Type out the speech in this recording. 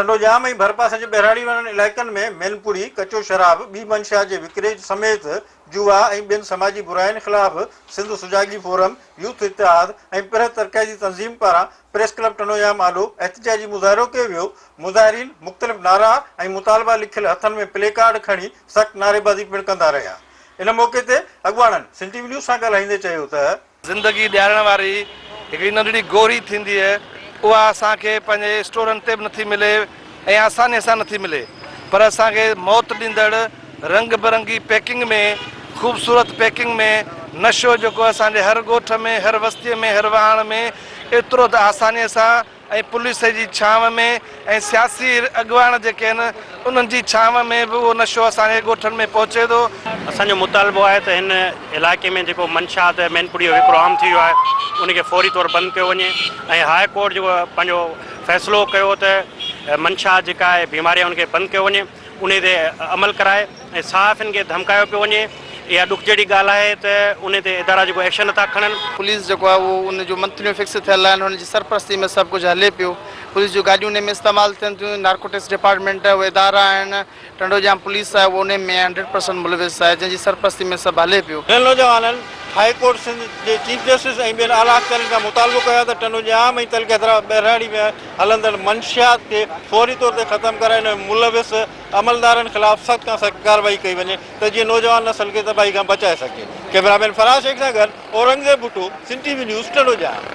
ٽنڊوڄام ۽ ڀرپاسي جي ٻهراڙي وارن علائقن ۾ مينپوري، ڪچو شراب، ٻي منشيات جي وڪري سميت جوا ۽ ٻين سماجي براين خلاف سنڌ سجاڳي فورم، يوٿ اتحاد ۽ پرهه ترقياتي تنظيم پاران پريس ڪلب ٽنڊوڄام آڏو احتجاجي مظاهرو ڪيو ويو، مظاهرين مختلف نعرا ۽ مطالبا لکيل هٿن ۾ پلي ڪارڊ کڻي سخت نعريبازي پڻ ڪندا رهيا. ان موقعي تي اڳواڻن سنڌ ٽي وي نيوز سان ڳالهائيندي چيو ته. زندگي ڏيارڻ واري هڪڙي ننڍڙي گوري ٿيندي اها اسان کي پنهنجي اسٽورن تي به نٿي ملي ۽ آساني سان نٿي ملي پر اسان کي موت ڏيندڙ رنگ برنگي پيڪنگ ۾ خوبصورت پيڪنگ ۾ نشو جيڪو اسان جي هر ڳوٺ ۾ هر وستي ۾ هر واهڻ ۾ ايترو ته آساني سان ۽ پوليس جي ڇانو ۾ ۽ سياسي اڳواڻ جيڪي آهن انهن جي ڇانو ۾ به اهو نشو اسان جي ڳوٺن ۾ پهچي ٿو. اسان جو مطالبو آهي ته هن علائقي ۾ جيڪو منشيات ۽ مين پڙي جو وڪرو عام ٿي ويو آهي ان کي فوري طور بند ڪيو وڃي ۽ هاء ڪورٽ جيڪو پنهنجو فيصلو ڪيو ته منشيات جيڪا آهي بيماري آهي ان کي بند ڪيو وڃي انهي تي عمل ڪرائي ۽ صحافين کي ڌمڪايو پيو وڃي اها ڏک جهڙي ڳالهه آهي ته انهي تي ادارا جيڪو ايڪشن نٿا کڻن. پوليس جيڪو آهي اهو ان جون منٿليون فڪس ٿيل آهن ان جي سرپرستي ۾ سڀ ڪجهه هلي پيو پوليس جون گاڏيون انهي ۾ استعمال ٿين ٿيون نارڪوٽڪس ڊپارٽمينٽ اهي ادارا آهن ٽنڊوڄام پوليس آهي اهو انهي ۾ هنڊريڊ پرسنٽ ملوث آهي جنهن جي سرپرستي ۾ سڀ هلي پيو. هنن نوجوانن هاء ڪورٽ سنڌ جي چيف جسٽس ۽ ٻين اعليٰ اختيارين کان مطالبو ڪيو آهي ته ٽنڊوڄام ۽ تعلقي حيدرآباد ٻهراڙي ۾ هلندڙ منشيات کي فوري طور تي ختم ڪرائي ان ۾ ملوث عملدارن خلاف سخت کان سخت ڪارروائي ڪئي وڃي ته جيئن نوجوان نسل کي تباهي کان بچائي سگهجي. ڪئميرا مين فراز شيخ سان گڏ Aurangzeb Bhutto, Sindh T V news, Tando Jam.